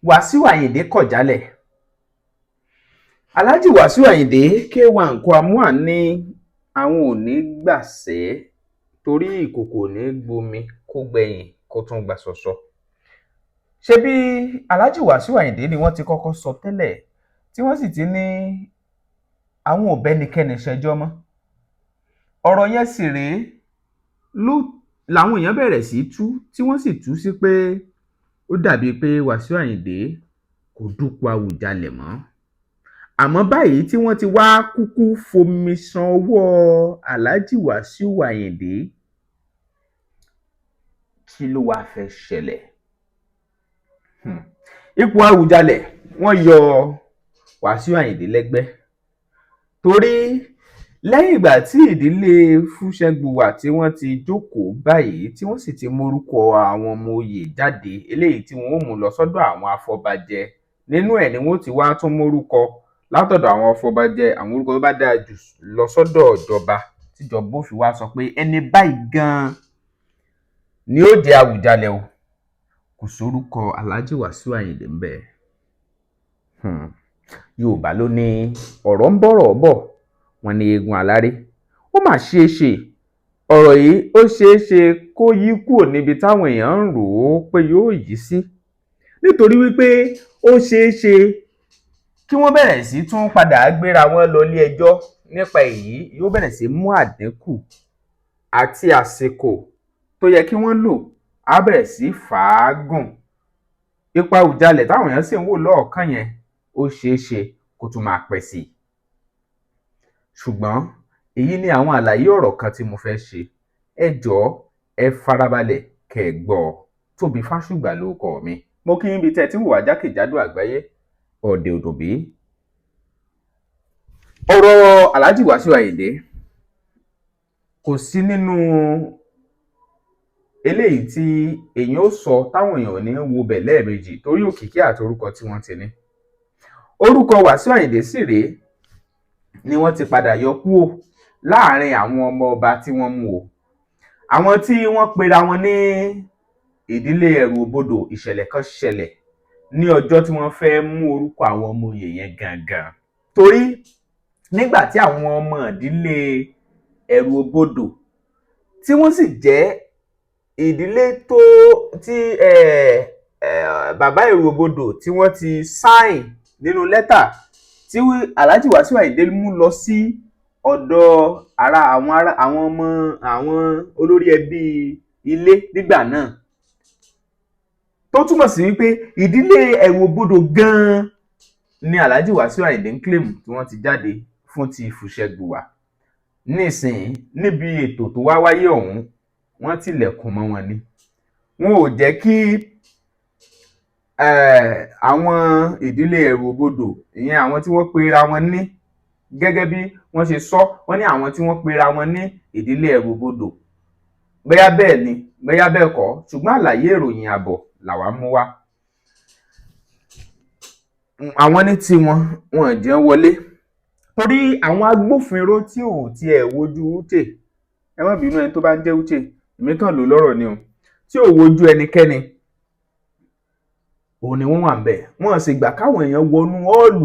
Wàsíù Ayinde kọ̀ jálẹ̀. Alhaji Wàsíù Ayinde K1 Kwamoah ní àwọn ò ní í gbà sẹ́, torí ìkòkò ò ní í gbomi kó gbẹ̀yìn kó tún gba ṣọṣọ. Ṣebí Alhaji Wàsíù Ayinde ni wọ́n ti kọ́kọ́ sọ tẹ́lẹ̀, tí wọ́n sì ti ní àwọn ò bẹ́nikẹ́ni ṣẹjọ́ mọ́. Ọ̀rọ̀ yẹn sì rèé ló làwọn èèyàn bẹ̀rẹ̀ sí í tú, tí wọ́n sì tú sí pé ó dàbíi pé Wàsíù Ayinde kò dúpọ̀ Àwùjalẹ̀ mọ́. Àmọ́ báyìí tí wọ́n ti wá kúkú fomi ṣan ọwọ́ Alhaji Wàsíù Ayinde, kí ló wáá fẹ́ ṣẹlẹ̀? Ipò Àwùjalẹ̀, wọ́n yọ Wàsíù Ayinde lẹ́gbẹ́, torí lẹ́yìn ìgbà tí ìdílé Fúṣẹ̀gbùwà tí wọ́n ti jókòó báyìí, tí wọ́n sì ti mórúkọ àwọn ọmọ òye jáde eléyìí tí wọ́n ó mú lọ sọ́dọ̀ àwọn afọbajẹ, nínú ẹ̀ ni wọ́n ti wá tún mórúkọ látọ̀dọ̀ àwọn afọbajẹ, àwọn orúkọ tó bá dáa jù lọ sọ́dọ̀ ìjọba, tíjọba ó fi wá sọ pé ẹni báyìí gan-an ni ó jẹ́ Àwùjalẹ̀ o. Kò sórúkọ Alhaji Wàsíù Ayinde ńbẹ̀. Yorùbá ló ní ọ̀rọ̀ ń bọ̀rọ̀ bọ̀, wọ́n ní eégún aláré. Ó mà ṣeé ṣe, ọ̀rọ̀ yìí ó ṣeé ṣe kó yí kúrò níbi táwọn èèyàn ń rò ó pé yóò yí sí, nítorí wípé ó ṣeé ṣe kí wọ́n bẹ̀rẹ̀ sí tún padà gbéra wọn lọ ilé ẹjọ́. Nípa èyí, yóò bẹ̀rẹ̀ sí mú àdínkù àti àsìkò tó yẹ kí wọ́n lò á bẹ̀rẹ̀ sí fàágùn. Ipa Àwùjalẹ̀ táwọn èèyàn sì ń wò lọ́ọ̀ọ́kán yẹn, ó ṣeé ṣe kó tún máa pẹ́ sí i. Ṣùgbọ́n èyí ni àwọn àlàyé ọ̀rọ̀ kan tí mo fẹ́ ṣe. Ẹ jọ̀ọ́, ẹ farabalẹ̀ kẹ́ ẹ gbọ́ ọ. Tóbi Fásùgbà lórúkọ mi. Mo kí yín bí tẹ́ ẹ ti ń wò wá jákèjádò àgbáyé, ọ̀dẹ̀ òdòbí. Ọ̀rọ̀ Alhaji Wàsíù Ayinde kò sí nínú eléyìí tí èèyàn ó sọ táwọn èèyàn ò ní wo bẹ̀ lẹ́ẹ̀mejì, torí òkìkí àti orúkọ tí wọ́n ti ní. Orúkọ Wàsíù Ayinde sì rèé ni wọ́n ti padà yọ kúrò láàrin àwọn ọmọ ọba tí wọ́n mú o. Àwọn tí wọ́n pera wọn ní ìdílé Ẹ̀rù Òbodò, ìṣẹ̀lẹ̀ kan ṣẹlẹ̀ ní ọjọ́ tí wọ́n fẹ́ mú orúkọ àwọn ọmọ oyè yẹn gangan. Torí nígbà tí àwọn ọmọ ìdílé Ẹ̀rù Òbodò, tí wọ́n sì jẹ́ ìdílé tó tí bàbá Ẹ̀rù Òbodò tí wọ́n ti sign nínú lẹ́tà tí Alhaji Wàsíù Ayinde mú lọ sí ọ̀dọ̀ ara àwọn ará àwọn ọmọ àwọn olórí ẹbí ilé nígbà náà, tó túmọ̀ sí wípé ìdílé Ẹ̀rù Òbodò gan-an ni Alhaji Wàsíù Ayinde ń claim tí wọ́n ti jáde fún ti Fùṣẹ̀gbùwà. Nísìnyí, níbi ètò tó wá wáyé ọ̀hún, wọ́n tilẹ̀kùn mọ́ wọn ni, wọn ò jẹ́ kí àwọn ìdílé Ẹ̀rù Òbodò, ìyẹn àwọn tí wọ́n pera wọn ní, gẹ́gẹ́ bí wọ́n ṣe sọ, wọ́n ní àwọn tí wọ́n pera wọn ní ìdílé Ẹ̀rù Òbodò, bóyá bẹ́ẹ̀ ni, bóyá bẹ́ẹ̀ kọ́, ṣùgbọ́n àlàyé ìròyìn àbọ̀ làwa mú wá. Àwọn ní tiwọn, wọn ò jẹ́ wọlé, torí àwọn agbófinró tí ò tiẹ̀ wojú Uche, ẹ má bínú ẹni tó bá ń jẹ́ Uche, èmi kàn lò lọ́rọ̀ ni o, tí ò wojú ẹnikẹ́ni, òun ni wọ́n wà ńbẹ̀. Wọ́n sì gbà káwọn èèyàn wọnú hall,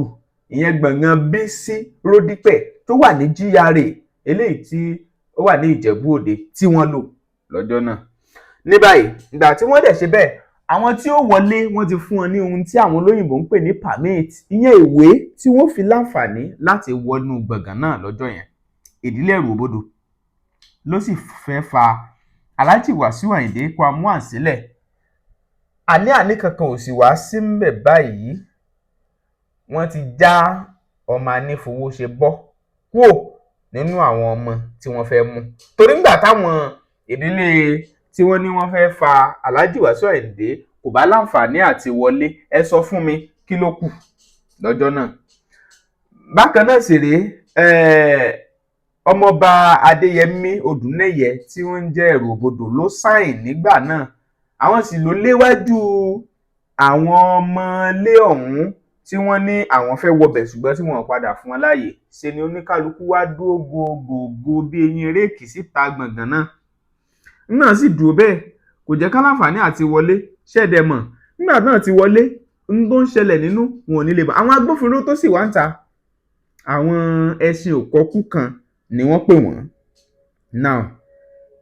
ìyẹn gbọ̀ngàn Bísí Ródípẹ̀ tó wà ní GRA eléyìí tí ó wà ní Ìjẹ̀bú Òde tí wọ́n lò lọ́jọ́ náà. Ní báyìí, ìgbà tí wọ́n dẹ̀ ṣe bẹ́ẹ̀, àwọn tí ó wọlé, wọ́n ti fún wọn ní ohun tí àwọn olóyìnbó ń pè ní permit, ìyẹn ìwé tí wọ́n fi láǹfààní láti wọnú gbọ̀ngàn náà lọ́jọ́ yẹn. Ìdílé Ẹ̀rù Òbodò ló sì fẹ́ fa Alhaji Wàsíù Ayinde Kwamoah sílẹ̀. Àní-àní kankan ò sì wá sí ńbẹ̀ báyìí. Wọ́n ti já ọmọ anífowóṣe bọ́ kúò nínú àwọn ọmọ tí wọ́n fẹ́ mú, torí nígbà táwọn ìdílé tí wọ́n ní wọ́n fẹ́ fa Alhaji Wàsíù Ayinde kò bá láǹfààní àti wọlé, ẹ sọ fún mi, kí ló kù lọ́jọ́ náà? Bákan náà sì rèé, ọmọọba Adéyẹmí Odùnẹyẹ tí wọ́n ń jẹ́ Ẹ̀rù Òbodò ló sign nígbà náà. Àwọn sì ló léwájú àwọn ọmọlé ọ̀hún tí wọ́n ní àwọn fẹ́ wọbẹ̀, ṣùgbọ́n tí wọn ò padà fún wọn láàyè. Ṣe ni oníkálukú wá dúró gògògò bí eyín réèkì síta gbọ̀ngàn náà náà sì dúró bẹ́ẹ̀, kò jẹ́ ká láǹfààní àti wọlé. Ṣẹ̀dẹ̀ mọ̀ nígbà náà ti wọlé. N tó ń ṣẹlẹ̀ nínú, wọn ò ní lè mọ̀. Àwọn agbófinró tó sì wá ń ta, àwọn ẹṣin òkọkú kan ni wọ́n pè wọ́n. Now,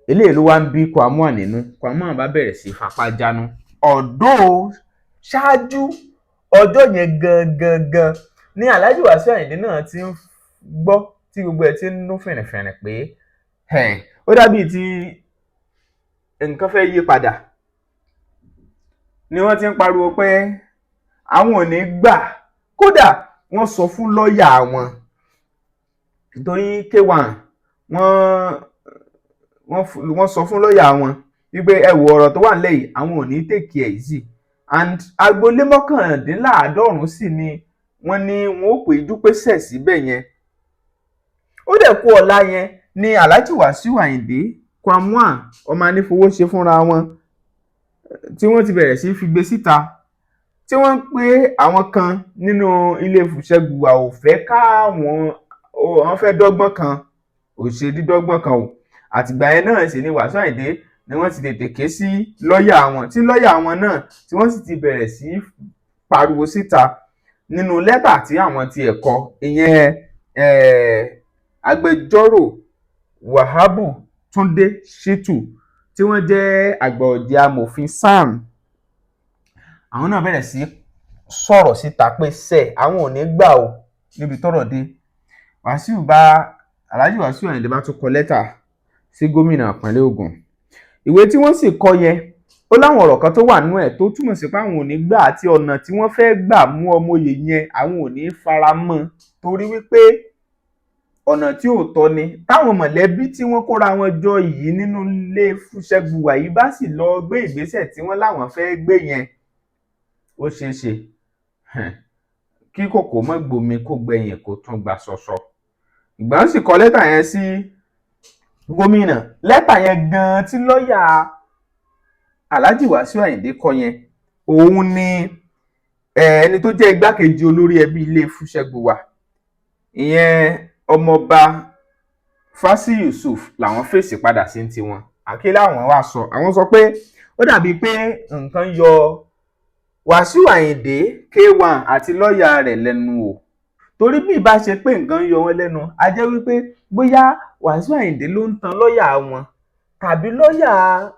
eléyìí ló wá ń bí Kwam 1 nínú. Kwam 1 bá bẹ̀rẹ̀ sí fapá jánu. Ọ̀dọ́ ṣáájú ọjọ́ yẹn gangan gan ni Alhaji Wasiu Ayinde náà ti ń gbọ́ tí gbogbo ẹ̀ ti ń dún fìrìnfìrìn pé ó dàbíi ti nǹkan fẹ́ yí padà, ni wọ́n ti ń pariwo pé àwọn ò ní gbà. Kódà wọ́n sọ fún lọ́ọ̀yà wọn, nítorí K1 wọ́n sọ fún lọ́ọ̀yà wọn wípé, ẹ wo ọ̀rọ̀ tó wà nílẹ̀ yìí, àwọn ò ní take it easy. And agboolé 99 sì ni wọ́n ní wọ́n ó péjú pésẹ̀ síbẹ̀ yẹn. Ó dẹ̀ kú ọ̀la yẹn ni Alhaji Wasiu Ayinde, Kwam 1, ọmọ anífowóṣe fúnra wọn, tí wọ́n ti bẹ̀rẹ̀ sí fi gbé síta, tí wọ́n ń pé àwọn kan nínú ilé Fùsẹ̀gbùwà ò fẹ́ káwọn, wọ́n fẹ́ dọ́gbọ́n kan ò ṣe dídọ́gbọ́n kan o. Àtìgbà yẹn náà sì ni Wasiu Ayinde ni wọ́n ti tètè ké sí lọ́ọ̀yà wọn, tí lọ́ọ̀yà wọn náà tí wọ́n sì ti bẹ̀rẹ̀ sí pariwo síta nínú lẹ́tà tí àwọn tiẹ̀ kọ, ìyẹn agbẹjọ́rò Wàhábù Túndé Shittu, tí wọ́n jẹ́ àgbà ọ̀jẹ̀ amòfin SAN. Àwọn náà bẹ̀rẹ̀ sí sọ̀rọ̀ síta pé sẹ́ àwọn ò ní gbà o. Níbi tọ́rọ̀ dé, Wàsíù bá Alhaji Wàsíù Àyìndé bá tún kọ lẹ́tà sí gómìnà ìpínlẹ̀ Ògùn. Ìwé tí wọ́n sì kọ yẹn, ó láwọn ọ̀rọ̀ kan tó wà nínú ẹ̀ tó túmọ̀ sí pé àwọn ò ní gbà, àti ọ̀nà tí wọ́n fẹ́ gbà mú ọmọ oyè yẹn, àwọn ò ní fara mọ́, torí wípé ọ̀nà tí ò tọ́ ni. Táwọn mọ̀lẹ́bí tí wọ́n kóra wọn jọ yìí nínú ilé Fúṣẹ́gbùwà yìí bá sì lọ gbé ìgbésẹ̀ tí wọ́n láwọn fẹ́ gbé yẹn, ó ṣeé ṣe kí kòkó má gbomi, kó gbẹ̀yìn, kó tún gba ṣọṣọ. Ìgbà wọ́n sì kọ lẹ́tà yẹn sí gómìnà, lẹ́tà yẹn gan-an tí lọ́ọ̀yà Alhaji Wasiu Ayinde kọ yẹn, òun ni ẹni tó jẹ́ igbákejì olórí ẹbí ilé Fúṣẹ́gbùwà, ìyẹn Ọmọọba Fásí Yusuf, làwọn fèsì padà sí tiwọn. Àkí làwọn wá sọ? Àwọn sọ pé ó dàbíi pé nǹkan yọ Wàsíù Àyìndé K1 àti lọ́ọ̀yà rẹ̀ lẹ́nu o, torí bí ìbá ṣe pé nǹkan yọ wọ́n lẹ́nu, a jẹ́ wípé bóyá Wàsíù Àyìndé ló ń tan lọ́ọ̀yà wọn, tàbí lọ́ọ̀yà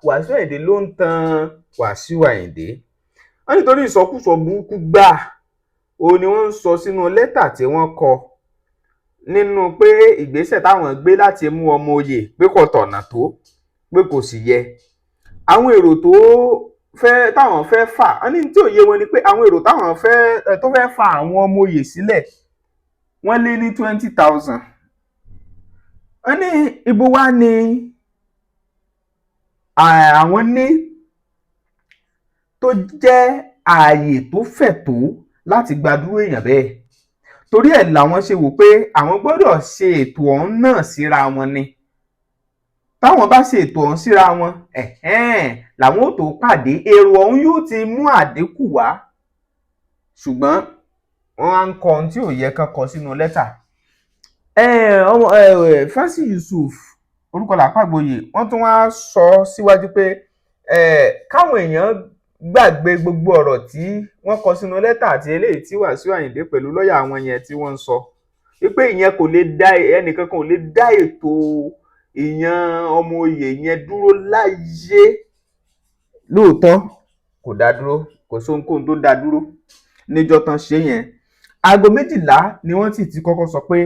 Wàsíù Àyìndé ló ń tan Wàsíù Àyìndé. Wọ́n nítorí ìsọkúsọ burúkú gbáà òun ni wọ́n ń sọ sínú lẹ́tà tí wọ́n kọ, nínú pé ìgbésẹ̀ táwọn gbé láti mú ọmọ oyè pé kò tọ̀nà tó, pé kò sì yẹ. Àwọn èrò tó fẹ́ táwọn fẹ́ fà wọ́n ní tí ò yé wọn ni pé àwọn èrò táwọn fẹ́ tó fẹ́ fa àwọn ọmọ oyè sílẹ̀, wọ́n lé ní 20,000. Wọ́n ní ibo wá ni àwọn ní tó jẹ́ ààyè tó fẹ̀ tó láti gba dúró èèyàn bẹ́ẹ̀? Torí ẹ̀ làwọn ṣe wò pé àwọn gbọ́dọ̀ ṣe ètò ọ̀hún náà síra wọn ni. Táwọn bá ṣe ètò ọ̀hún síra wọn, làwọn ò tó pàdé èrò ọ̀hún, yóò ti mú àdínkù wá. Ṣùgbọ́n wọ́n á ń kọ ohun tí ò yẹ kán kọ sínú lẹ́tà. Ọmọ Fásí Yusuf, orúkọ làpàgbòye, wọ́n tún wá sọ síwájú pé káwọn èèyàn gbàgbé gbogbo ọ̀rọ̀ tí wọ́n kọ sínú lẹ́tà àti eléyìí tí Wàsíù Àyìndé pẹ̀lú lọ́ọ̀yà wọn yẹn tí wọ́n ń sọ, wípé ìyẹn kò lè dá, ẹnìkankan ò lè dá ètò ìyan ọmọ oyè yẹn dúró láyé. Lóòótọ́ kò dá dúró, kò sóhunkóhun tó dá dúró. Níjọ́ tán ṣe yẹn, aago 12 ni wọ́n sì ti kọ́kọ́ sọ pé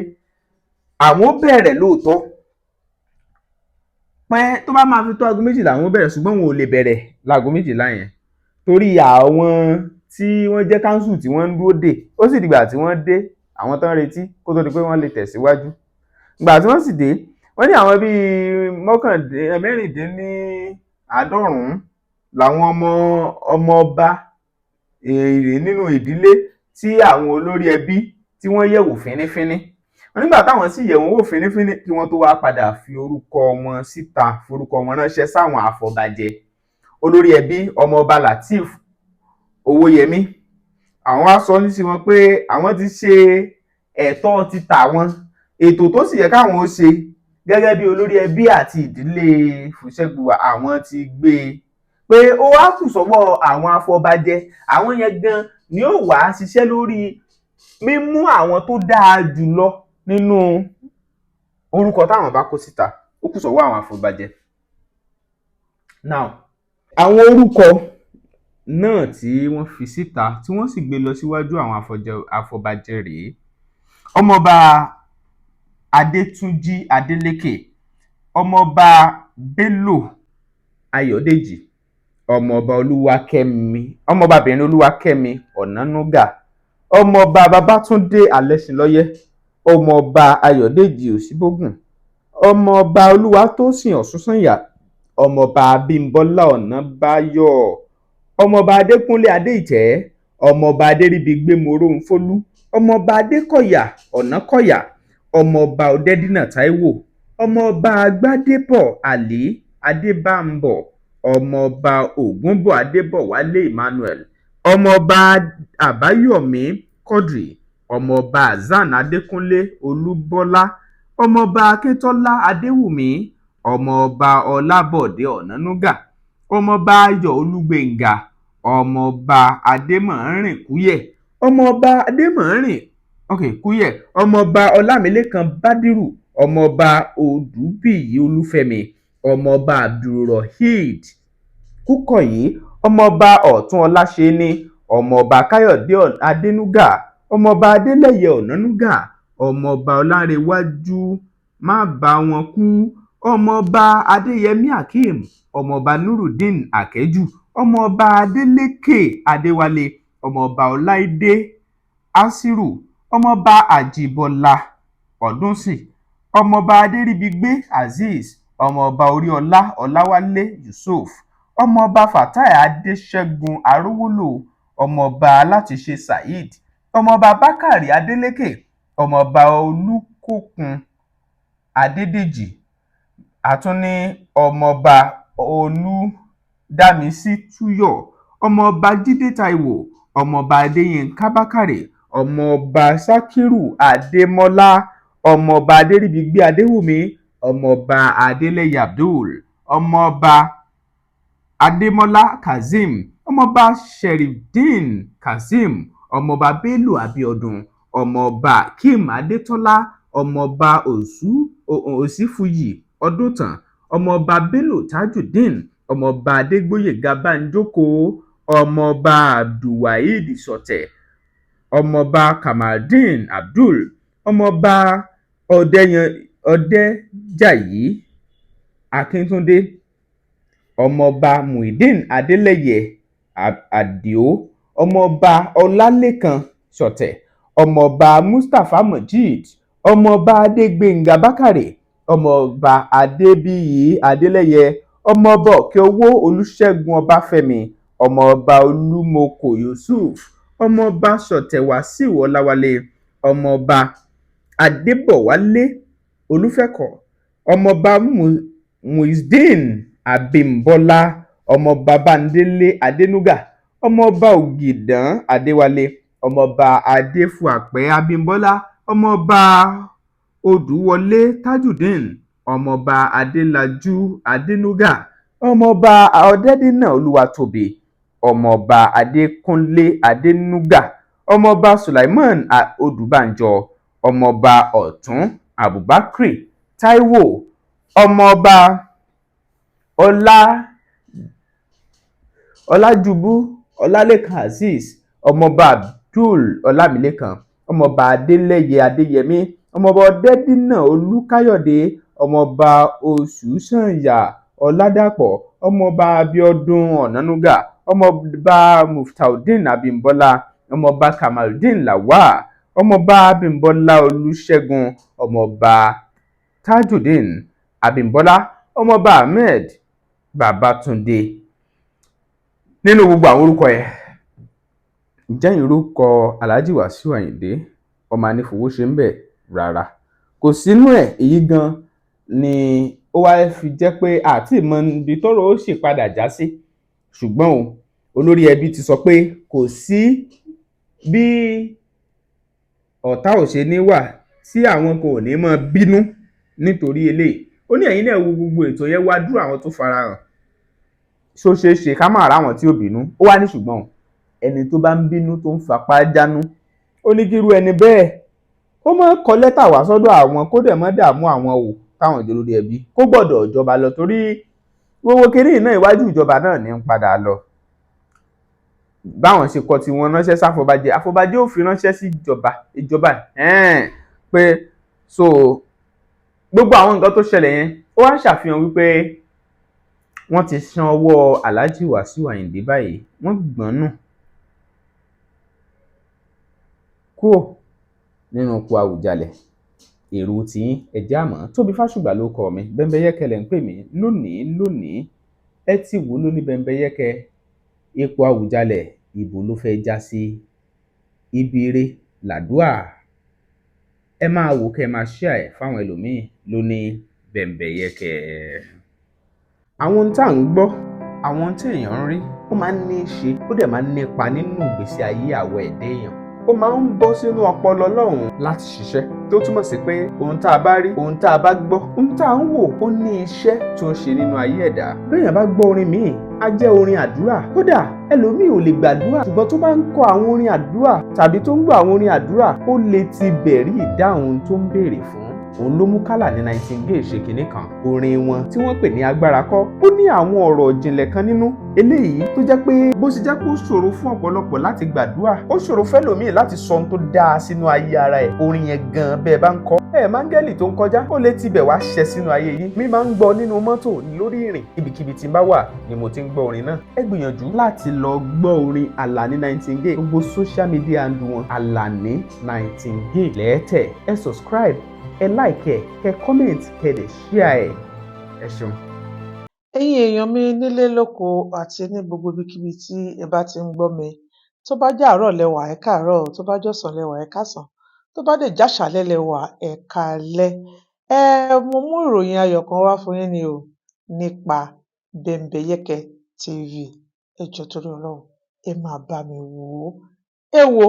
àwọn ó bẹ̀rẹ̀. Lóòótọ́ pé tó bá máa fi tó aago 12 àwọn ó bẹ̀rẹ̀, ṣùgbọ́n wọn ò lè bẹ̀rẹ̀ láago 12 yẹn, torí àwọn tí wọ́n jẹ́ council tí wọ́n ń dúró dè. Ó sì dìgbà tí wọ́n dé, àwọn tán ń retí, kó tó di pé wọ́n lè tẹ̀síwájú. Ìgbà tí wọ́n sì dé, wọ́n ní àwọn bíi 96 làwọn ọmọ ọmọ ọba èrè nínú ìdílé tí àwọn olórí ẹbí tí wọ́n yẹ̀wò fínífíní. Wọ́n nígbà táwọn sì yẹ̀ wọ́n wò fínífíní, kí wọ́n tó wá padà fi orúkọ wọn síta, forúkọ wọn ránṣẹ́ sáwọn àfọbàjẹ, olórí ẹbí Ọmọọba Lateef Owóyẹmí, àwọn wá sọ ní sí wọn pé àwọn ti ṣe ẹ̀tọ́ ti tàwọn, ètò tó sì yẹ káwọn ó ṣe gẹ́gẹ́ bí olórí ẹbí àti ìdílé Fùsẹ́gbùwà, àwọn ti gbé e, pé ó wá kù sọ́wọ́ àwọn afọbajẹ, àwọn yẹn gan ni ó wàá ṣiṣẹ́ lórí mímú àwọn tó dáa jùlọ nínú orúkọ táwọn bá kó síta. Ó kù sọ́wọ́ àwọn afọbajẹ. Now, àwọn orúkọ náà tí wọ́n fi síta tí wọ́n sì gbé lọ síwájú àwọn afọbajẹ rèé: Ọmọọba Adétúnjì Adélékè, Ọmọọba Bello Ayọ̀dèjì, Ọmọọba Olúwakẹ́mi, Ọmọọbabìnrin Olúwakẹ́mi Ọ̀nànúgà, Ọmọọba Babátúndé Alẹ́ṣinlọ́yẹ́, Ọmọọba Ayọ̀dèjì Òṣíbógùn, Ọmọọba Olúwatósìn Ọ̀ṣúnsànyà, Ọmọọba Abímbọ́lá Ọ̀nàbáyọ̀, Ọmọọba Adékúnlé Adéìtẹ́, Ọmọọba Adéríbigbé Moróhunfólú, Ọmọọba Adékọ̀yà Ọ̀nàkọ̀yà, Ọmọọba Ọ̀dẹ́dínà Táíwò, Ọmọọba Gbádébọ̀ Àlí Adébámbọ̀, Ọmọọba Ògúnbọ̀ Adébọ̀wálé Emmanuel, Ọmọọba Àbáyọ̀mí Quadri, Ọmọọba Hasan Adékúnlé Olúbọ́lá, Ọmọọba Akíntọ́lá Adéwùmí, Ọmọọba Ọlábọ̀dé Ọ̀nànúgà, Ọmọọba Ayọ̀ Olúgbénga, Ọmọọba Adémọ̀rìn Kúyẹ̀, Ọmọọba Adémọ̀rìn ok Kúyẹ̀, Ọmọọba Ọlámilékan Bádírù, Ọmọọba Odùbíyì Olúfẹ́mi, Ọmọọba Abdulroheed Kúkọ̀yí, Ọmọọba Ọ̀tún Ọláṣẹ́ni, Ọmọọba Káyọ̀dé Adénúgà, Ọmọọba Adélẹ́yẹ Ọ̀nànúgà, Ọmọọba Ọlánrewájú Mábàwọnkú, Ọmọọba Adéyẹmí Akeem, Ọmọọba Nurudeen Akẹ́jù, Ọmọọba Adélékè Adéwálé, Ọmọọba Ọláìdé Asiru, Ọmọọba Àjíbọ́lá Ọdúnsì, Ọmọọba Adéríbigbé Azeez, Ọmọọba Oríọlá Ọláwálé Yusuf, Ọmọọba Fatai Adéṣẹgun Arówólò, Ọmọọba Alátiṣe Saheed, Ọmọọba Bákàrẹ Adélékè, Ọmọọba Olùkókun Adédèjì, àtúní Ọmọọba Olùdámísí Túyọ, Ọmọọba Jídé Táíwò, Ọmọọba Adéyínká Bákàrẹ, Ọmọọba Sakiru Adémọlá, Ọmọọba Adéríbigbé Adéwùmí, Ọmọọba Adélẹyẹ Abdul, Ọmọọba Adémọlá Kazeem, Ọmọọba Sherifdeen Kazeem, Ọmọọba Bello Abiodun, Ọmọọba Akeem Adétọ́lá, Ọmọọba Òsínfúyì Ọdúntàn, Ọmọọba Bello Tajudeen, Ọmọọba Adégbóyèga Báńjókòó, Ọmọọba Abdulwaheed Sọtẹ, Ọmọọba Kamaldeen Abdul, Ọmọọba Ọdẹjàyí Akíntúndé, Ọmọọba Muideen Adélẹyẹ Àdìo, Ọmọọba Ọlálẹkan Sọtẹ, Ọmọọba Mustapha Mojeed, Ọmọọba Adégbénga Bákàrẹ, Ọmọọba Adébíyì Adélẹyẹ, Ọmọọba Òkèowó Olùṣègùn Ọbáfẹ́mi, Ọmọọba Olúmọkò Yusuf, Ọmọọba Sọtẹ Wàsíù Ọláwálé, Ọmọọba Adébọwálé Olùfẹkọ, Ọmọọba Muizdeen Abímbọ́lá, Ọmọọba Bándélé Adénúgà, Ọmọọba Ògìdán Adéwálé, Ọmọọba Adéfúápẹ Abímbọ́lá, Ọmọọba Odùwọlé Tajudeen, Ọmọọba Adélájú Adénúgà, Ọmọọba Ọdẹdínà Olúwatóbi, Ọmọọba Adékúnlé Adénúgà, Ọmọọba Sulaimon Odùbánjọ, Ọmọọba Ọ̀tún Abubakar Taiwo, Ọmọọba Ọlájúbú Ọlálẹ́kan Azeez, Ọmọọba Abdul Ọlámilékan, Ọmọọba Adélẹyẹ Adéyẹmí, Ọmọọba Ọdẹdínà Olùkáyọ̀dé, Ọmọọba Oṣùsànyà Ọládàpọ̀, Ọmọọba Abíọ́dún Ọ̀nànúgà, Ọmọọba Muftaudeen Abímbọ́lá, Ọmọọba Kamaldeen Lawal, Ọmọọba Abímbọ́lá Olùṣègùn, Ọmọọba Tajudeen Abímbọ́lá, Ọmọọba Ahmed Babátúndé. Nínú gbogbo àwọn orúkọ yẹn, ǹjẹ́ ìrúkọ Alhaji Wàsíù Ayinde ọmọ anífowóṣe ń bẹ? Rárá, kò sínú ẹ̀. Èyí gan ni ó wáá fi jẹ́ pé àti ìmọ̀ ibi tọ́rọ̀ ó sì padà já sí. Ṣùgbọ́n o, olórí ẹbí ti sọ pé kò sí bí ọ̀tá ò ṣe ní wà tí àwọn kan ò ní máa bínú nítorí eléyìí. Ó ní ẹ̀yin náà wo gbogbo ètò yẹn, wá dúró àwọn tó farahàn, ṣó ṣeé ṣe ká má ráwọn tí ó bínú? Ó wá ní ṣùgbọ́n o Ẹni tó bá ń bínú tó ń fapá jánu, ó ní kírú ẹni bẹ́ẹ̀ ó máa kọ lẹ́tà wá sọ́dọ̀ àwọn, kó dẹ̀ má dààmú àwọn o, táwọn jẹ́ olórí ẹbí, kó gbọ́dọ̀ ìjọba lọ, torí gbogbo kiri náà iwájú ìjọba náà ní ń padà lọ. Báwọn ṣe kọ tí wọ́n ránṣẹ́ sáfọbàjẹ́, àfọbàjẹ́ ò fi ránṣẹ́ sí ìjọba, ìjọba pé so gbogbo àwọn nǹkan tó ṣẹlẹ̀ yẹn, ó wá ń ṣàfihàn wípé wọ́n ti san ọwọ́ Alhaji Wasiu Ayinde báyìí, wọ́n gbọ́n nù kúrò nínú ipò Àwùjalẹ̀. Èrò tiyín ẹ̀jẹ̀ àmọ́. Tóbi Fásùgbà ló kọ mi, Bẹ́ńbẹ́yẹ́kẹ́ lẹ̀ ń pè mí lónìí lónìí. Ẹ ti wò lóní Bẹ́ńbẹ́yẹ́kẹ́, ipò Àwùjalẹ̀ ìbò ló fẹ́ já sí, ibi ire làdúà. Ẹ máa wò kẹ́ ẹ máa share ẹ̀ fáwọn ẹlòmíín lóní Bẹ́ńbẹ́yẹ́kẹ́. Àwọn ohun tá à ń gbọ́, àwọn ohun tí èèyàn ń rí, ó máa ń ní í ṣe, ó dẹ̀ máa ń nípa nínú ìgbésí ayé àwọ̀ ẹ̀dá èèyàn. Ó máa ń bọ́ sínú ọpọlọ lọ́hùn-ún láti ṣiṣẹ́, tó túmọ̀ sí pé ohun tá a bá rí, ohun tá a bá gbọ́, ohun tá a ń wò, ó ní iṣẹ́ tó ń ṣe nínú ayé ẹ̀dá. Béèyàn bá gbọ́ orin míì, á jẹ́ orin àdúrà. Kódà ẹlòmíì ò lè gbàdúrà, ṣùgbọ́n tó bá ń kọ àwọn orin àdúrà tàbí tó ń gbọ́ àwọn orin àdúrà, ó lè ti bẹ̀rí ìdáhùn tó ń béèrè fún. Òun ló mú Kálàní Nightingale ṣe kinní kan, orin wọn tí wọ́n pè ní Agbára Kọ́. Ó ní àwọn ọ̀rọ̀ ìjìnlẹ̀ kan nínú eléyìí tó jẹ́ pé bó ṣe jẹ́ pé ó ṣòro fún ọ̀pọ̀lọpọ̀ láti gbàdúrà, ó ṣòro fẹ́lòmíì láti sọ ohun tó dáa sínú ayé ara ẹ̀. Orin yẹn gan bẹ́ẹ̀ bá ń kọ́ ẹ̀, máńgẹ́lì tó ń kọjá ó lè tibẹ̀ wá ṣẹ sínú ayé yín. Mi máa ń gbọ́ nínú mọ́tò, lórí ìrìn, ibikíbi tí n bá wà ni mo ti ń gbọ́ orin náà. Ẹ gbìyànjú láti lọ gbọ́ orin Àlàní Nightingale. Gbogbo social media handle wọn, Àlàní Nightingale lẹ́ẹ̀tẹ̀. Ẹ subscribe, ẹ like, ẹ kẹ comment, kẹ dẹ̀ share ẹ. Ẹ ṣeun. Ẹ̀yin èèyàn mi nílé lóko àti ní gbogbo ibikíbi tí ẹ bá ti ń gbọ́ mi, tó bá jẹ́ àárọ̀ lẹ wà, ẹ káàárọ̀ o, tó bá jọ̀sán lẹ wà, ẹ káàsán, tó bá dẹ̀ jáṣàálẹ́ lẹ wà, ẹ káalẹ́. Mo mú ìròyìn ayọ̀ kan wá fún yín ni o nípa Bẹ́ńbẹ́yẹ́kẹ́ TV. Ẹ jọ̀ọ́, torí Ọlọ́run, ẹ máa bá mi wò ó. Ẹ wo,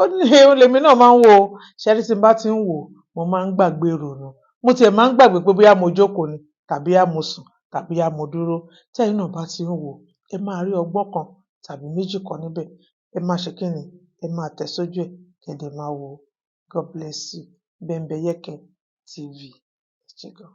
ó ní lèmi náà máa ń wò ó. Ṣé rí, tí n bá ti ń wò ó, mo máa ń gbàgbé ìrònú. Mo tiẹ̀ máa ń gbàgbé pé bóyá mo jókòó ni tàbí bóyá mo sùn tàbí bóyá mo dúró. Tẹ́yin náà bá ti ń wò ó, ẹ máa rí ọgbọ́n kan tàbí méjì kan níbẹ̀. Ẹ máa ṣe kíni? Ẹ máa tẹ̀ sójú ẹ̀, kẹ́ dẹ̀ máa wò ó. God bless you. Bẹ́ńbẹ́yẹ́kẹ́ TV. Ẹ ṣé gan.